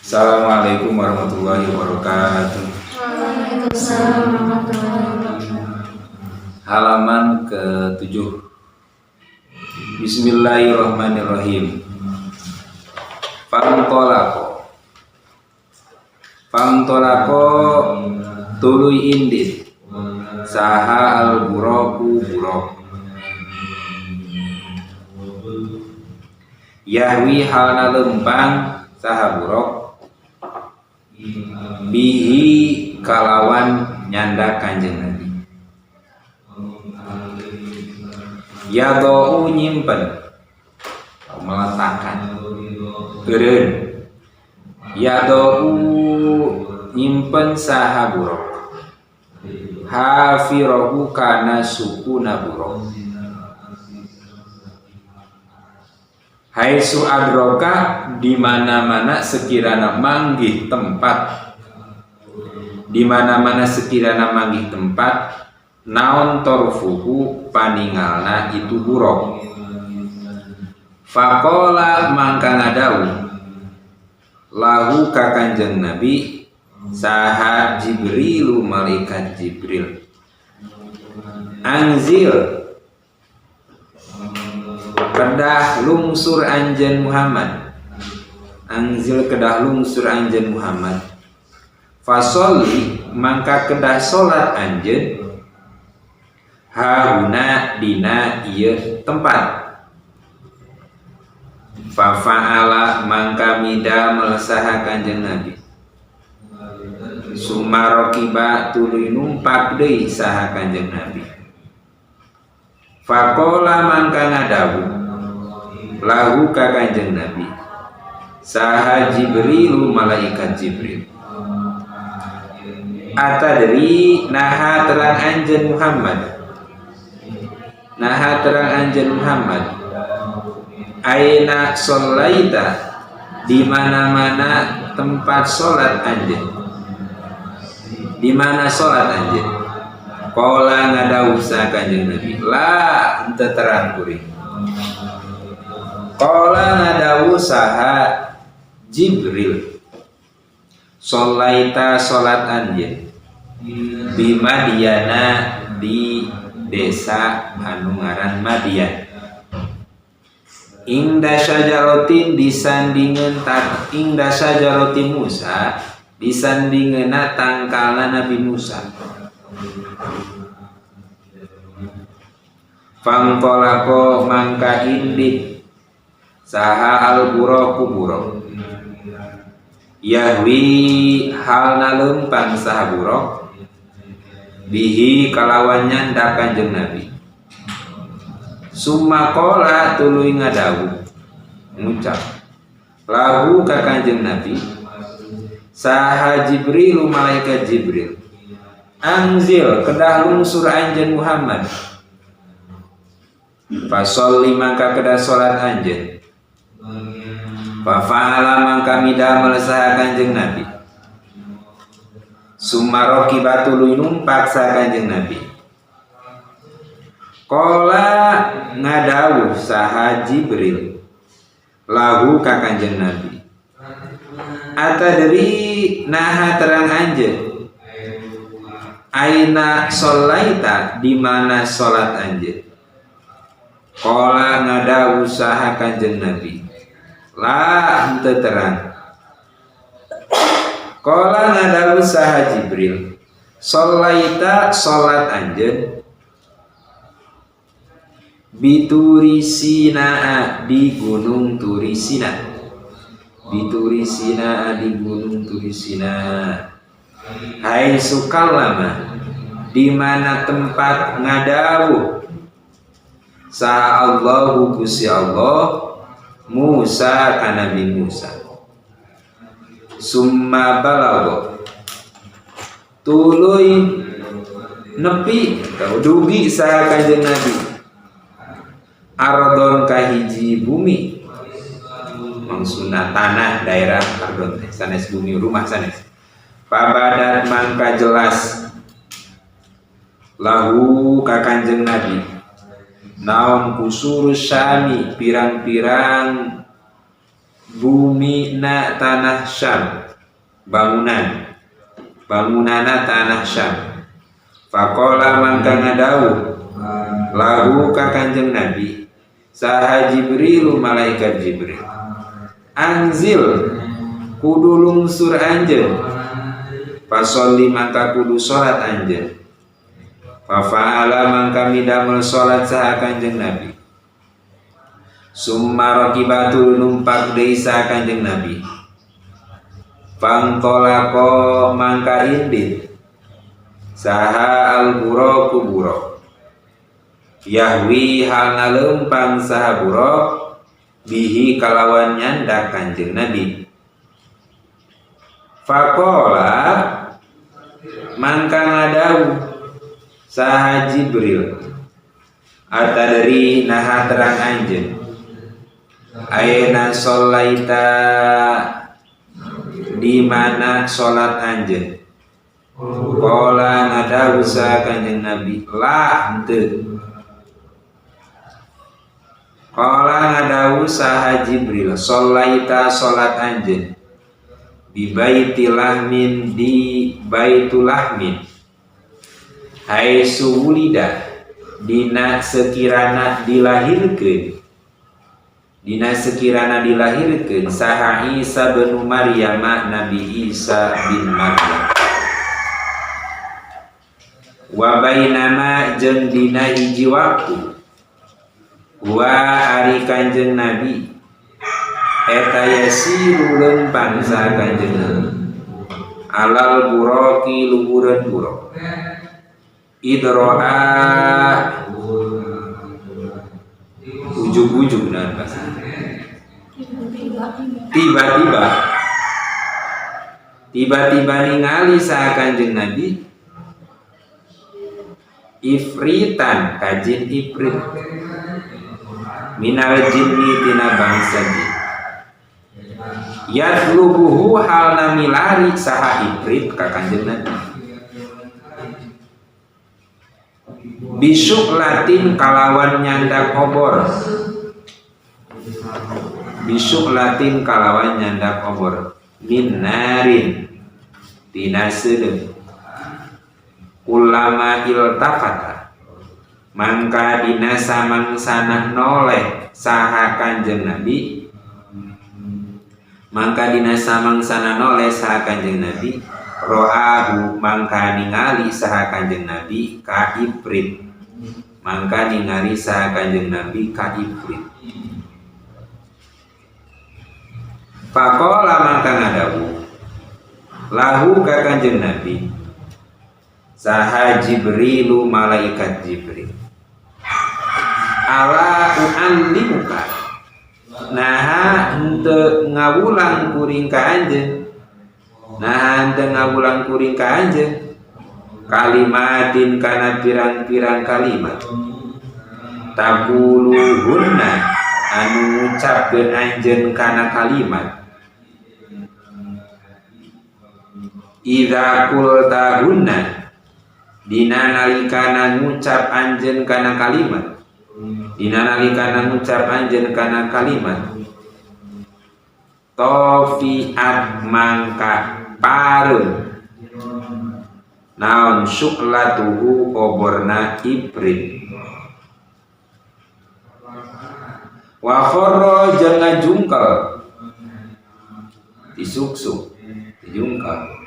Assalamualaikum warahmatullahi wabarakatuh. Waalaikumsalam warahmatullahi wabarakatuh. Halaman ke-7. Bismillahirrahmanirrahim. Fantolako. Fantolako tuluy indit. Saha al-buraku buraq. Yahwi halna lempang saha buraq bihi kalawan nyanda Kanjeng Nabi. Yadau nyimpen, meletakkan eureun. Yadau nyimpen saha buraq hafirahu kana sukuna buraq. Haitsu adroka di mana-mana sekirana manggih tempat, di mana-mana sekirana manggih tempat naon torfuhu paningalna itu buraq. Faqala mangka ngadawuh lahu ka Kanjeng Nabi saha Jibrilu malaikat Jibril. Anzil kedah lungsur anjeun Muhammad. Anzil kedah lungsur anjeun Muhammad. Fasholli mangka kedah salat anjeun hahuna dina ieu tempat. Fa fa'ala mangka midamel saha Kanjeng Nabi. Sumarokiba tuluy numpak deui saha Kanjeng Nabi. Faqala mangka ngadawuh lahu ka Kanjeng Nabi saha Jibrilu malaikat Jibril. Atadri naha terang anjeun Muhammad. Naha terang anjeun Muhammad. Aina sholaita di mana-mana tempat salat anjeun. Di mana salat anjeun? Qala ngadawuh saha Kanjeng Nabi. La henteu terang kuring. Qala ngadawuh saha Jibril. Sholaita salat anjeun di Madiana di desa anu ngaran Madian. Ingda syajarotin disandingeun ingda syajaroti Musa disandingeunna tangkalna Nabi Musa. Fangtolako mangka indit saha al-buraku buraq. Yahwi halna lempang saha buraq bihi kalawan nyanda Kanjeng Nabi. Summa qala tuluy ngadawuh ngucap lahu ka Kanjeng Nabi saha Jibril malaikat Jibril. Anzil kedah lungsur anjeun Muhammad. Fasholli mangka kedah salat anjeun. Fa fa'ala mangka midamel saha Kanjeng Nabi. Sumaroki batuluy numpak saha Kanjeng Nabi. Qala ngadawuh saha Jibril lahu ka Kanjeng Nabi. Atadri naha terang anjeun. Aina sholaita di mana salat anjeun? Qala ngadawuh saha Kanjeng Nabi. La henteu terang. Qala ngadawuh saha Jibril. Sholaita salat anjeun bituri Sinaa di gunung Turisina. Bituri Sinaa di gunung Turisina. Hai sukallama di mana tempat ngadawuh saha Allahu Gusti Allah Musa ka Nabi Musa. Summa balagha tuluy nepi dugi saha Kanjeng Nabi ardon kahiji bumi, maksudna tanah daerah ardon teh sanes bumi rumah sanes. Pabadat mangka jelas lahu ka Kanjeng Nabi naon kusur syami pirang-pirang Bumi na tanah Syam, bangunan bangunana tanah Syam. Faqala mangka ngadawuh lahu ka Kanjeng Nabi saha Jibril malaikat Jibril, anzil kudu lungsur anjeun, fasholli mangka kudu salat anjeun. Fa fa'ala mangka midamel salat saha Kanjeng Nabi. Summa raqiba numpak deui saha Kanjeng Nabi. Fantolaqa mangka indit saha al buraqu buraq, yahwi halna leumpang saha buraq bihi kalawan nyandak Kanjeng Nabi. Faqala mangka ngadawuh saha Jibril, atadri naha terang anjeun aina sholaita di mana salat anjeun? Qala ngadawuh saha Kanjeng Nabi, la henteu. Qala ngadawuh saha Jibril, sholaita salat anjeun bi baitilahmin di baitulahmin, haitsu wulida dina sekirana dilahirkeun, dina sekirana dilahirkeun saha Isa bin Maryam, Nabi Isa bin Maryam. Wa bainama jeung dina hiji waktu wa ari Kanjeng Nabi eta yasiru leumpang saha Kanjeng Nabi alal buraqi luhureun buraq, idroa ujug-ujug naon bahasa, tiba-tiba tiba-tiba ningali saha Kanjeng Nabi ifritan ka jin ifrit minal jinni tina bangsa jin, yatlubuhu halna milari saha ifrit ka Kanjeng Nabi bisyuklatin kalawan nyandak obor, bisyuklatin kalawan nyandak obor min narin tina seudeuh. Ulama iltafata mangka dina samangsana noleh saha Kanjeng Nabi, mangka dina samangsana noleh saha Kanjeng Nabi ro'ahu mangka ningali saha Kanjeng Nabi ka ifrit, mangka ningali saha Kanjeng Nabi ka ifrit. Faqala mangka ngadawuh lahu ka Kanjeng Nabi saha Jibrilu malaikat Jibril, ala u'allimuka naha henteu ngawulang kuring ka anjeun, naha henteu ngawulang kuring ka anjeun kalimatin kana pirang-pirang kalimat taquluhunna anu ngucapkeun anjeun kana kalimat idza qultahunna dina nalikana ngucap anjeun kana kalimat, dina nalikana ngucap anjeun kana kalimat tofiat mangka pareum naon syuklatuhu oborna ifrit. Wa kharra jeung ngajungkel disuksuk dijungkel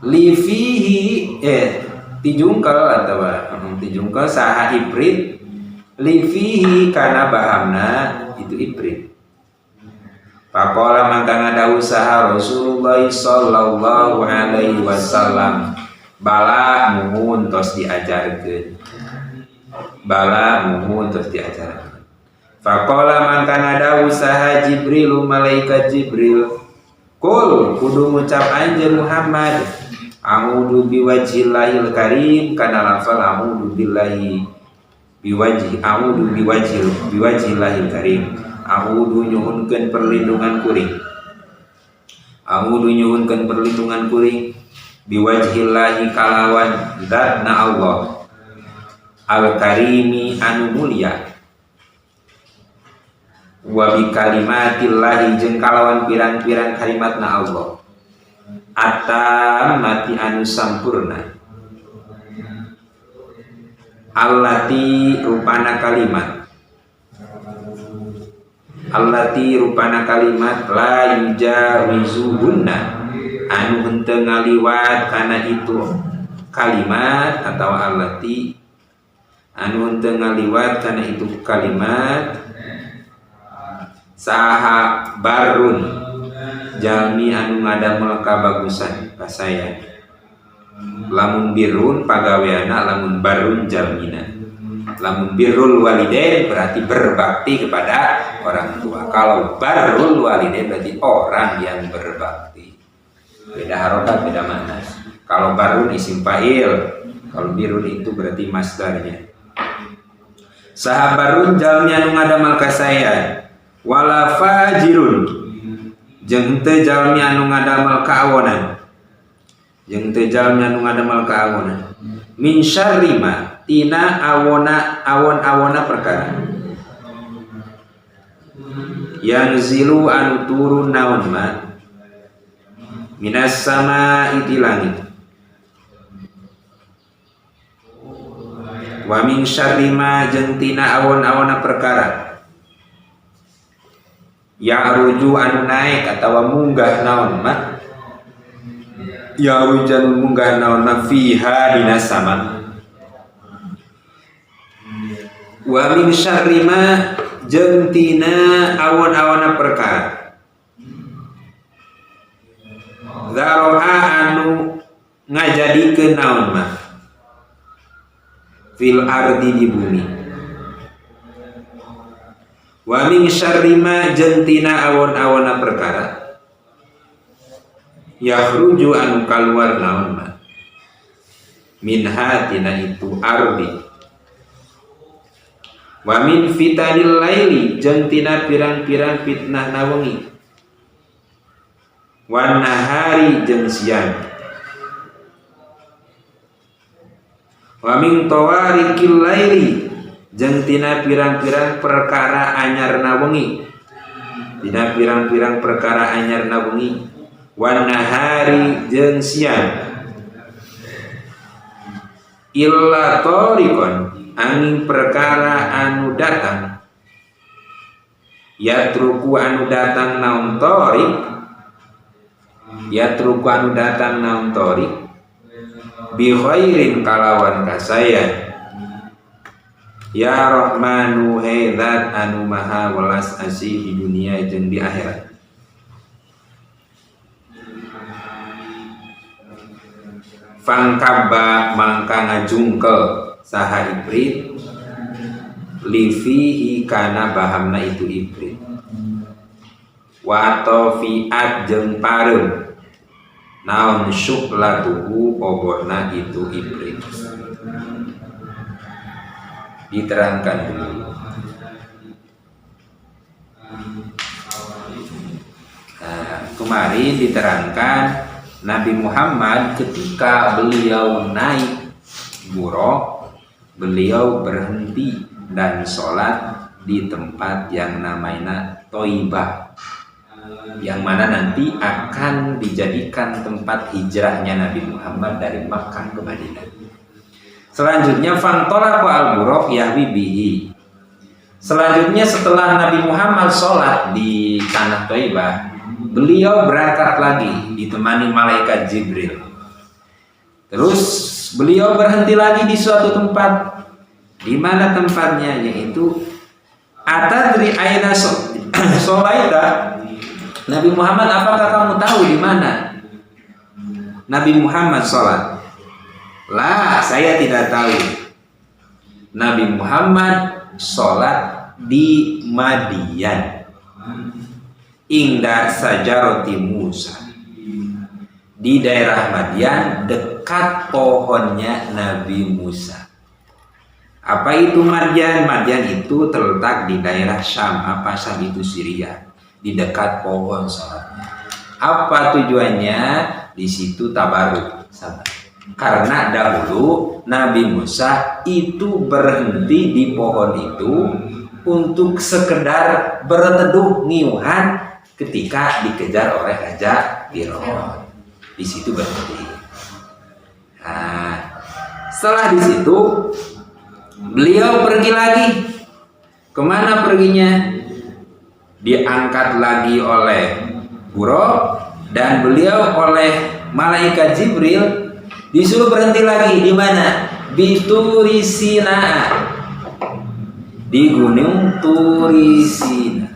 lifihi tijungkel atawa tijungkel saha ifrit lifihi kana bahamna itu ifrit. Faqala mangka ngadawuh saha Rasulullah sallallahu alaihi wasallam, bala muhun tos diajarkeun, bala muhun tos diajarkeun. Faqala mangka ngadawuh saha Jibril malaikat Jibril, kul kudu ngucap anjeun Muhammad a'udzu biwajhillahil karim kana lafal a'udzu billahi biwajhi a'udzu biwajhil biwajhillahil karim, a'udzu nyuhunkeun perlindungan kuring, a'udzu nyuhunkeun perlindungan kuring biwajhillahi kalawan zatna Allah al karimi anu mulia. Wa bi kalimatillahi jeung kalawan pirang-pirang kalimatna Allah atam mati anu sampurna, allati rupana kalimat, allati rupana kalimat, la yujawizuhunna anu henteu ngaliwat kana itu kalimat atau allati anu henteu ngaliwat kana itu kalimat, saha barrun jalmi anu ngadamel kabagusan kasaean. Lamun birrun pagaweana, lamun barrun jalmina. Lamun birrul walidain berarti berbakti kepada orang tua, kalau barrul walidain berarti orang yang berbakti. Beda harokat, beda makna. Kalau barrun isim fa'il, kalau birrun itu berarti masdarnya. Saha barrun jalmi anu ngadamel kasaean, wala fajirun jeung teu jalmi anu ngadamel kaawonan, jeung teu jalmi anu ngadamel kaawonan, min syarri ma tina awona awon-awona perkara, yanzilu anu turun naon ma minas sama iti langit, wa min syarri ma jeung tina awon-awona perkara, ya'ruju anu naik atawa munggah naon ma, ya'ruju anu munggah naon ma fiha dina sama, wa min syarri ma jeung tina awon-awona perkara zaro'a anu ngajadikeun naon ma fil ardi di bumi, wa min syarri ma jeung tina awon-awona perkara yakhruju anu kaluar naon ma minha tina itu ardi, wa min fitanil laili jeung tina pirang-pirang fitnah na wengi, wan nahari jeung siang, wa min tawarikil laili jeung tina pirang-pirang perkara anyarna wengi, tina pirang-pirang perkara anyarna wengi, wan nahari jeung siang, illa tariqon angin perkara anu datang, yatruku anu datang naon tariq, yatruku anu datang naon tariq bi khairin kalawan kasayan. Ya Rahmanu he zat anu maha welas asih di dunia jeung di akhirat. Fangkaba mangka ngajungkel saha ibrit lifihi kana bahamna itu ibrit, wa tofiat jeung pareum naon syuklatuhu oborna itu ibrit. Diterangkan dulu. Nah, kemarin diterangkan Nabi Muhammad ketika beliau naik buraq, beliau berhenti dan sholat di tempat yang namanya Thaibah, yang mana nanti akan dijadikan tempat hijrahnya Nabi Muhammad dari Makkah ke Madinah. Selanjutnya fantolaqu al-buraq yahwi bihi. Selanjutnya setelah Nabi Muhammad sholat di tanah Thaibah, beliau berangkat lagi ditemani malaikat Jibril. Terus beliau berhenti lagi di suatu tempat. Di mana tempatnya? Yaitu atadri aina sholaita. Nabi Muhammad, apakah kamu tahu di mana Nabi Muhammad sholat? Lah, saya tidak tahu. Nabi Muhammad sholat di Madian, ingda sajaroti Musa, di daerah Madian dekat pohonnya Nabi Musa. Apa itu Madian? Madian itu terletak di daerah Syam. Apa Syam itu? Syria, di dekat pohon sholatnya. Apa tujuannya? Di situ tabaruk sama. Karena dahulu Nabi Musa itu berhenti di pohon itu untuk sekedar berteduh, ngiuhan ketika dikejar oleh Raja Firaun. Di situ berhenti. Nah, setelah di situ beliau pergi lagi. Kemana perginya? Diangkat lagi oleh Buraq dan beliau oleh malaikat Jibril disuruh berhenti lagi di mana? Di Turisina. Di Gunung Turisina.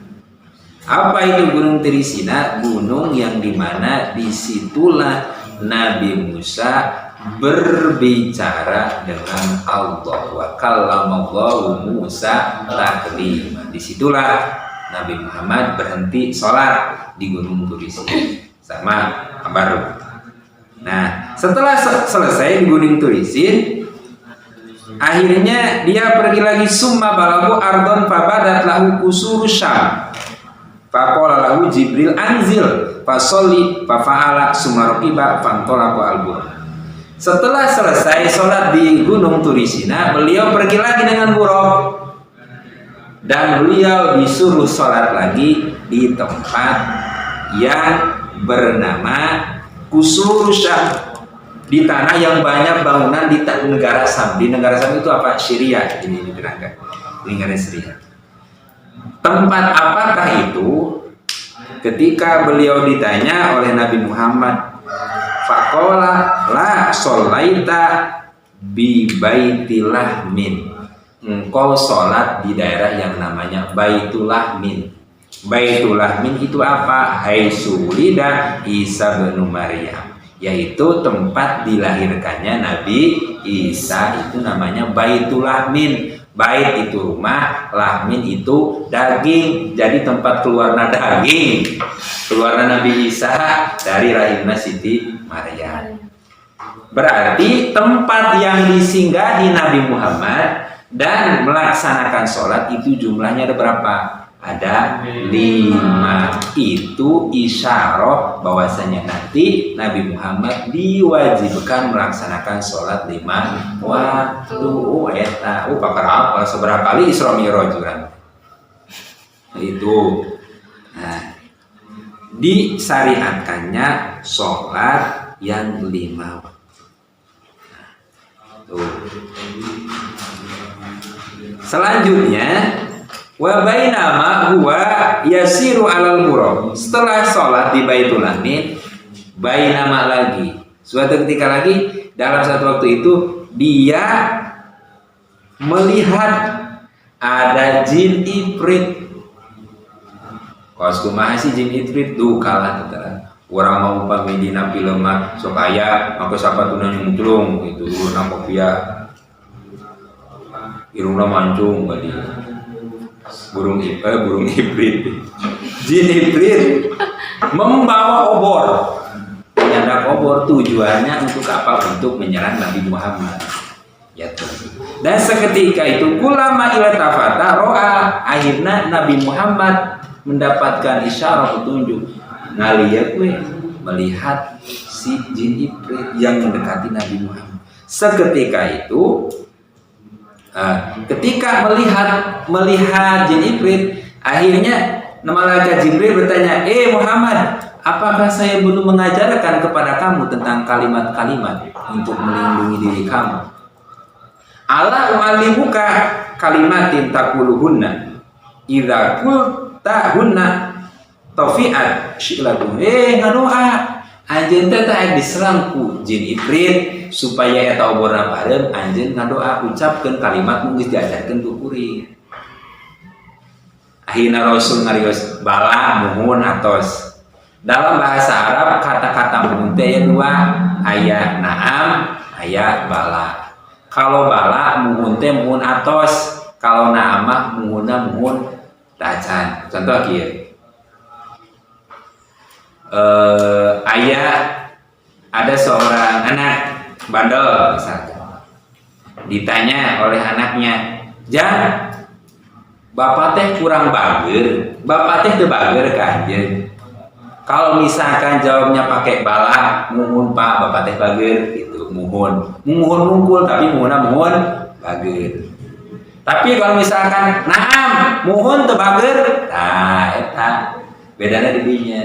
Apa itu Gunung Turisina? Gunung yang dimana disitulah Nabi Musa berbicara dengan Allah. Wa kallamallahu Musa taklima. Disitulah Nabi Muhammad berhenti sholat di Gunung Turisina sama baru. Nah, setelah selesai di Gunung Turisin, akhirnya dia pergi lagi. Summa balaghu ardon fabadat lahu qusuru Syam. Faqala lahu Jibril anzil fasholli fafa'ala summa rakiba fantalaqa al. Setelah selesai sholat di Gunung Turisina, beliau pergi lagi dengan Buraq dan beliau disuruh sholat lagi di tempat yang bernama Qusuru Syam, di tanah yang banyak bangunan di negara Sam. Di negara Sam itu apa? Syria. Ini diterangkan di negara Syria. Tempat apakah itu? Ketika beliau ditanya oleh Nabi Muhammad, faqala la sholaita bi baitilahmin, engkau sholat di daerah yang namanya Baitulahmin. Baitulahmin itu apa? Haitsu wulida Isa bin Maryam, yaitu tempat dilahirkannya Nabi Isa, itu namanya Baitulahmin. Bait itu rumah, lahmin itu daging. Jadi tempat keluarnya daging, keluarnya Nabi Isa dari rahimna Siti Maryam. Berarti tempat yang disinggahi Nabi Muhammad dan melaksanakan sholat itu jumlahnya ada berapa? Ada 5. Itu isyarah bahwasanya nanti Nabi Muhammad diwajibkan melaksanakan sholat 5 waktu. Oh, eta. Oh, pakar apa? Seberapa kali Isra Mi'raj urang? Itu. Nah, disyariatkannya sholat yang 5 waktu. Nah, tuh. Selanjutnya, wa bainama huwa yasiru alal buraq. Setelah sholat di Baitul Amin, bainama lagi. Suatu ketika lagi, dalam satu waktu itu dia melihat ada jin ifrit. Kos kumaha sih jin ifrit? Duh, kalah teteh. Urang mau upami dina film mah sok aya make sapatuna nyungclung gitu, na kopiah. Irungna mancung bali. Burung ifrit. Jin ifrit membawa obor. Menyandak obor tujuannya untuk apa? Untuk menyerang Nabi Muhammad. Ya tuh. Dan seketika itu kulama iltafata ro'a, akhirnya Nabi Muhammad mendapatkan isyarat, petunjuk, ngaliat we melihat si jin ifrit yang mendekati Nabi Muhammad. Seketika itu ketika melihat melihat jin ifrit, akhirnya malaikat Jibril bertanya, "Eh Muhammad, apakah saya belum mengajarkan kepada kamu tentang kalimat-kalimat untuk melindungi diri kamu? Ala u'allimuka kalimatin taquluhunna idza qultahunna tafi'at syi'latu." Eh, ngadoa anjeun teh teh diserang ku jin ifrit, supaya eta oborna pareum, anjeun ngadoa, ucapkeun kalimat nu geus diajarkeun ku kuring. Akhirna Rasul ngarios, "Bala, muhun atos." Dalam bahasa Arab kata-kata muhun teh aya dua, aya naam, aya bala. Kalau bala, muhun teh muhun atos. Kalau naam mah muhunna muhun tacan. Contoh kieu, ayah, ada seorang anak bandel misalkan, ditanya oleh anaknya, "Jang, bapak teh kurang bager, bapak teh teu bager ka anjeun?" Kalau misalkan jawabnya pakai bala, "Muhun Pak, bapak teh bager," gitu, muhun muhun mungkul, tapi muhunna muhun bager. Tapi kalau misalkan naam muhun teu bager, nah eta bedana di dinya.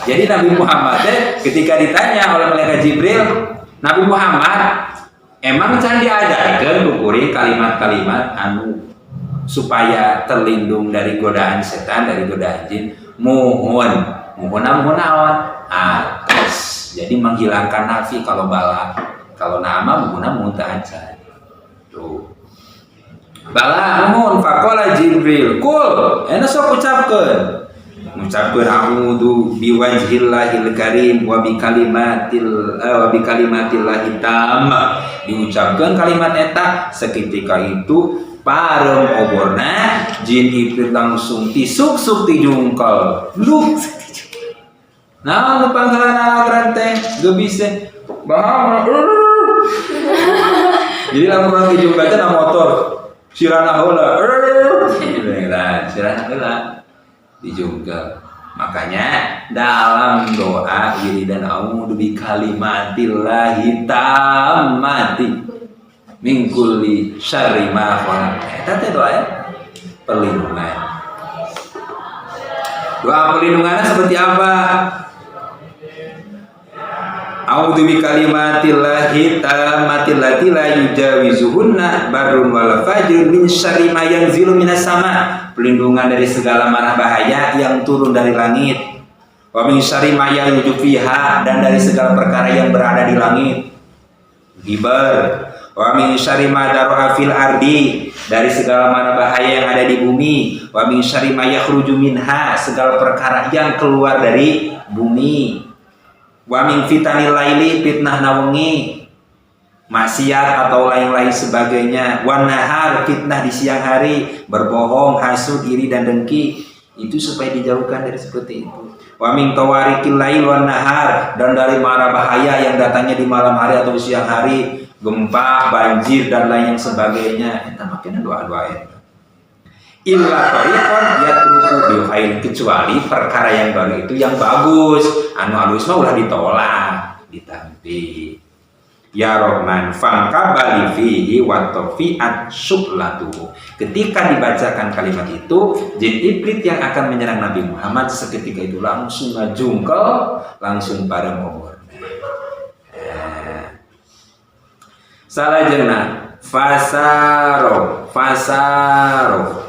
Jadi Nabi Muhammad teh ketika ditanya oleh malaikat Jibril, Nabi Muhammad emang can diajarkeun ku kuring kalimat-kalimat anu supaya terlindung dari godaan setan, dari godaan jin? Muhun, muhun muhun naon? Atos. Jadi menghilangkan nafi kalau bala. Kalau nama muhun muhun teu acan. Tuh. Bala muhun faqala Jibril, kul, enya sok ucapkeun. Ngucapkeun a'udzu biwajhillahil karim wa bi kalimatil wa bi kalimatillahi tammah. Diucapkeun kalimat eta seketika itu parem oborna jin ifrit langsung tisuk-suk tijungkel. Lu nah, nu panggalan alakran teh geubis teh. Bahama. Jadi lamun urang tijungkel teh na motor. Sirana heula. Nah, sirana heula dijungkel. Makanya dalam doa wiridan a'udzu bi kalimatillahi tammati min kulli syarri ma khalaq. Eta teh doa ya? Perlindungan. Doa perlindungannya seperti apa? A'udzu bi kalimatillahi tammati allati la yujawizuhunna barrun wala fajrun min syarri ma yanzilu minas sama. Perlindungan dari segala mara bahaya yang turun dari langit. Wa min syarri ma yaluju fiha, dan dari segala perkara yang berada di langit. Gibar. Wa min syarri ma dzara'a fil ardi, dari segala mara bahaya yang ada di bumi. Wa min syarri ma yakhruju minha, segala perkara yang keluar dari bumi. Wa min fitanil laili, fitnah nawengi, maksiat atau lain-lain sebagainya. Wan nahar, fitnah di siang hari, berbohong, hasud, iri dan dengki. Itu supaya dijauhkan dari seperti itu. Wa min tawariqil lail wan nahar, dan dari mara bahaya yang datangnya di malam hari atau di siang hari, gempa, banjir dan lain yang sebagainya. Eta makanya doa-doa eta. Illa tariqan yatruku bil khair, kecuali perkara yang baru itu yang bagus, anu halus mah ulah ditolak, ditampi. Ya Rahman fangkabali fihi wa tafiat syu'latuhu. Ketika dibacakan kalimat itu, jin ifrit yang akan menyerang Nabi Muhammad seketika itu langsung ngajungkel, langsung pada obor. Salajengna fasaro, fasaro,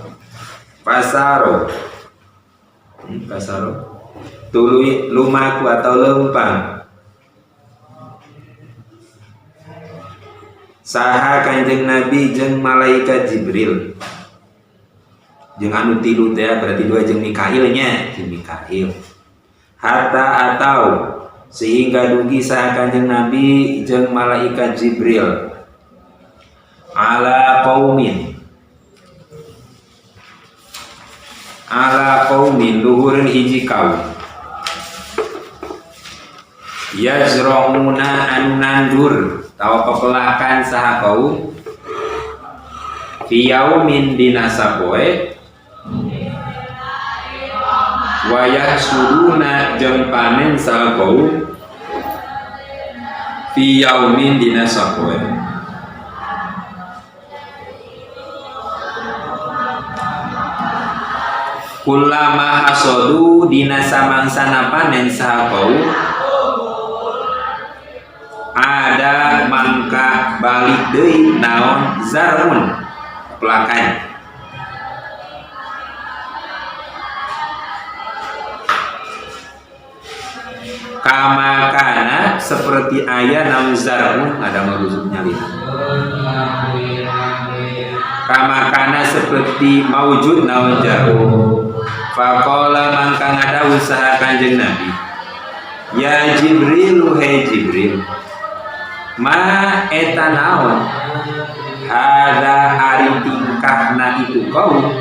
fasaro, fasaro, tuluy lumaku atau lempang. Saha Kanjeng Nabi jeung malaikat Jibril jeung anu tilu teh berarti dua jeung Mikailnya, jeung Mikail. Hatta atau sehingga dugi saha Kanjeng Nabi jeung malaikat Jibril ala qaumin, ala qaumin luhureun hiji kaum yazra'una anu nandur tawa pepelakan saha kaum fi yaumin dina sapoe wa yahsuduna jeung panen saha kaum fi yaumin dina sapoe. Kullama hasadu dina samangsana panen saha kaum ada mangka balik deui naon zarun pelakan. Kama kana seperti aya naon zarun ada maruzuknya lihat. Kama kana seperti maujud naon zarun. Faqala mangka ngada usaha Kanjeng Nabi, ya Jibril, he Jibril, ma eta naon hada ari tingkahna itu kaum.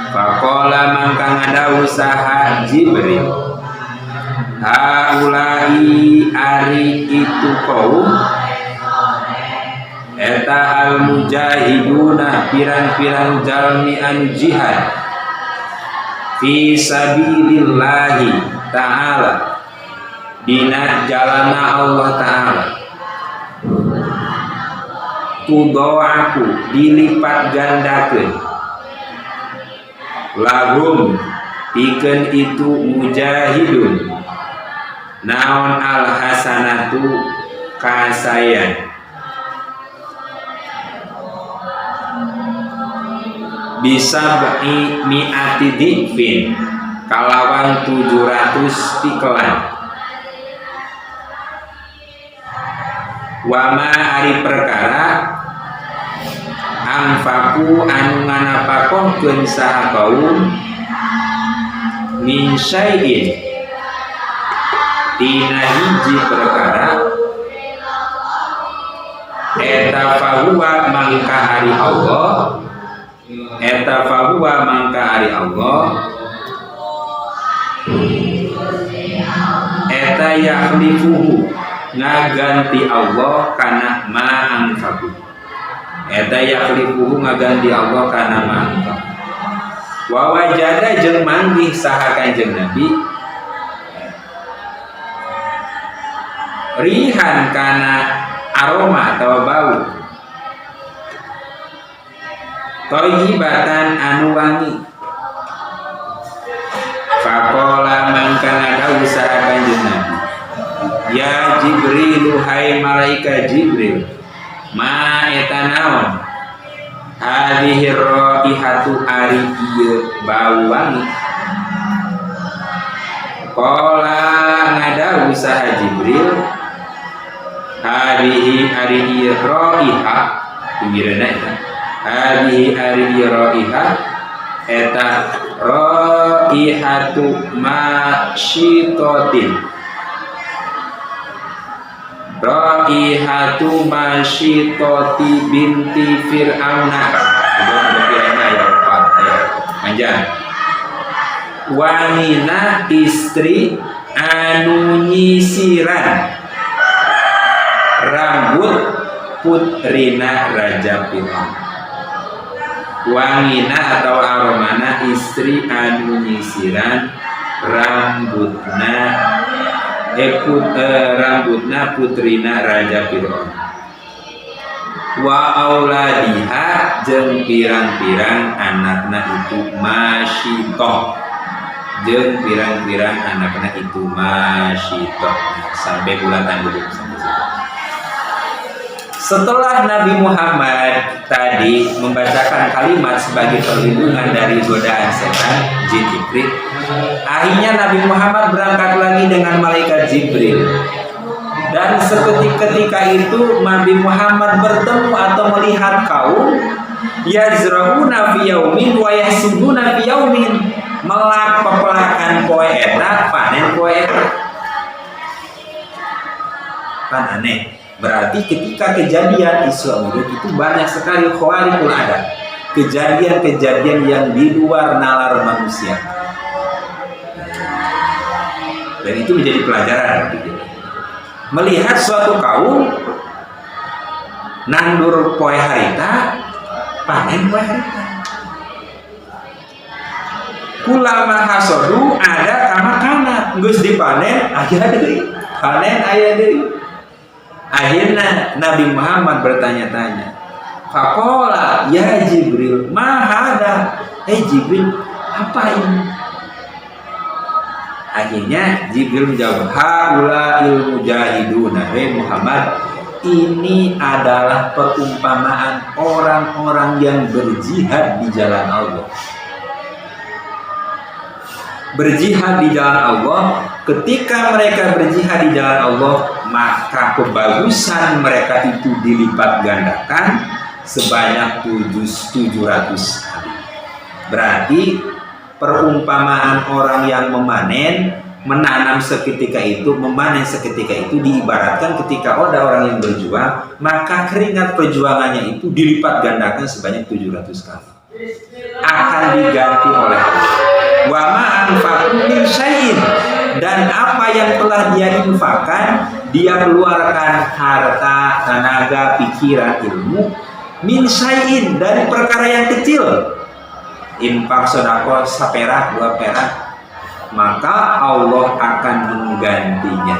Faqala mangka ngada usaha Jibril, haulai ari itu kaum eta al mujahiduna pirang-pirang jalmi anu jihad fi sabilillahi ta'ala dina jalana Allah ta'ala. Tudha'afu dilipat gandakeun lahum pikeun itu mujahidun naon al hasanatu kasayan bisa mi'ati dikfin kalawan 700 tikelan wama ari perkara angfaku anu nganapakohkeun saha kaum min syai'in tina hiji perkara eta fahuwa mangka hari Allah eta fahuwa mangka hari Allah eta yakhlifuhu ngaganti Allah kana ma anfaqu eta yakhlifuhu ngaganti Allah kana ma anfaqu wa wajada jeung manggih saha Kanjeng Nabi rihan kana aroma atau bau thayyibatan anu wangi faqala mangkana dawuh saha Kanjeng Nabi ya Jibril hai malaikat Jibril ma eta naon hadhihi raihatu ari ieu bau wangi qala ngadawuh saha Jibril hadhihi ari ieu raiha pinggirna eta hadhihi ari ieu raiha eta raihatu masyitatin raihatu masyitati binti Fir'auna panjang wangina istri anu nyisiran rambut putrina Raja Fir'aun wangina atau aromana istri anu nyisiran rambutna rambutna putrina Raja Fir'aun wa auladiha jeung pirang-pirang anakna itu masyitoh jeung pirang-pirang anakna itu masyitoh. Sampai bulatan dulu sampai situ. Setelah Nabi Muhammad tadi membacakan kalimat sebagai perlindungan dari godaan setan jin ifrit, akhirnya Nabi Muhammad berangkat lagi dengan malaikat Jibril. Dan seketika itu Nabi Muhammad bertemu atau melihat kaum yazra'una fi yaumin wa yahsuduna fi yaumin, melak pepelakan poe eta panen poe eta. Kan aneh. Berarti ketika kejadian Isra Mi'raj itu banyak sekali khawariqul adat, kejadian-kejadian yang di luar nalar manusia. Dan itu menjadi pelajaran gitu. Melihat suatu kaum nandur poe harita, panen poe harita. Kulama hasodu ada kama kana, geus dipanen aya deui, panen aya deui. Akhirnya Nabi Muhammad bertanya-tanya. Faqala ya Jibril, ma hada? Jibril, apa ini? Akhirnya Jibril menjawab, haulail mujahiduna. Hei Muhammad, ini adalah perumpamaan orang-orang yang berjihad di jalan Allah. Berjihad di jalan Allah, ketika mereka berjihad di jalan Allah, maka kebagusan mereka itu dilipat gandakan sebanyak 700 kali. Berarti perumpamaan orang yang memanen, menanam seketika itu, memanen seketika itu diibaratkan ketika ada orang yang berjuang, maka keringat perjuangannya itu dilipat gandakan sebanyak 700 kali. Akan diganti oleh Allah. Wa ma anfaqu min syai'in, dan apa yang telah dia infakkan, dia keluarkan harta, tenaga, pikiran, ilmu, min syai'in, dari perkara yang kecil. Infak sedekah saperak, dua perak, maka Allah akan menggantinya.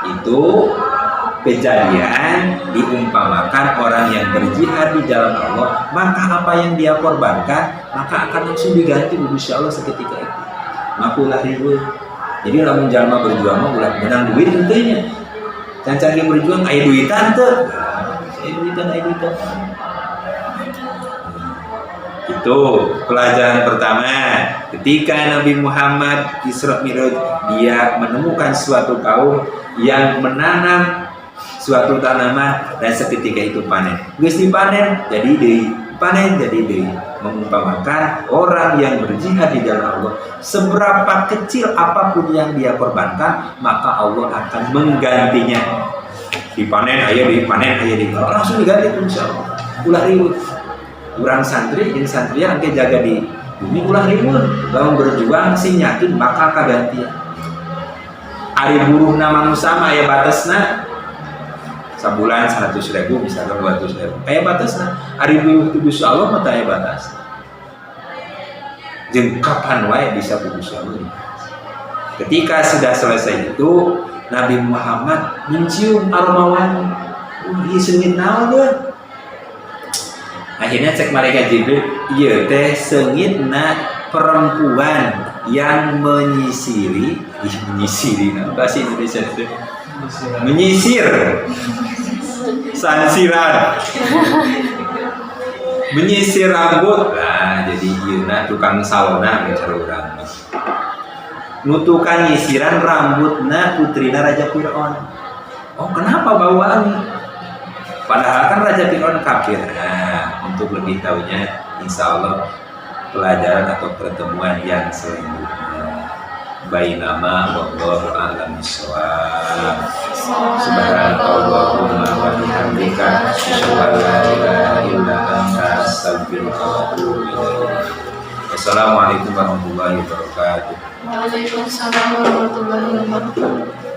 Itu Kejadian diumpamakan orang yang berjihad di jalan Allah, maka apa yang dia korbankan maka akan langsung diganti Gusti Allah seketika itu. Maka ulah riweuh. Jadi lamun jalma berjuang mah ulah menang duit henteu nya. Can can berjuang aya duitan teu? Aya duitan, aya duitan. Itu pelajaran pertama. Ketika Nabi Muhammad Isra Mi'raj, dia menemukan suatu kaum yang menanam suatu tanaman dan seketika itu panen. Geus dipanen jadi deui, panen jadi deui. Mengumpamakan orang yang berjihad di jalan Allah, seberapa kecil apapun yang dia korbankan, maka Allah akan menggantinya. Dipanen aya deui, panen aya deui. Langsung diganti insya Allah. Ulah riweuh. Urang santri jeung santri engke jaga di bumi ulah riweuh. Lamun berjuang sing yakin bakal kagantian. Ari buruhna manusia mah aya batasna, sabulan 100 ribu misalkan, 200 ribu aya batasna. Ari buruh ku Gusti Allah mah aya batas, jeung kapan wae bisa ku Gusti Allah. Ketika sudah selesai itu, Nabi Muhammad mencium aroma wangi. Ieu seungit naon deh? Akhirnya cek malaikat Jibril, ieu teh seungitna perempuan yang menyisiri. Ih, menyisiri, nah, bahasa Indonesia itu menyisir, sansiran, menyisir rambut. Nah, jadi ieu tukang salona cara urang nu tukang nyisiran rambutna putrina Raja Fir'aun. Oh, kenapa bau wangi? Padahal kan Raja Fir'aun kafir. Nah, untuk lebih tahunya insya Allah pelajaran atau pertemuan yang selanjutnya. Bainama wallahu a'lam bishawab. Subhanakallahumma wa bihamdika, asyhadu an la ilaha illa anta, astaghfiruka wa atubu ilaik. Wassalamualaikum warahmatullahi wabarakatuh. Waalaikumsalam warahmatullahi wabarakatuh.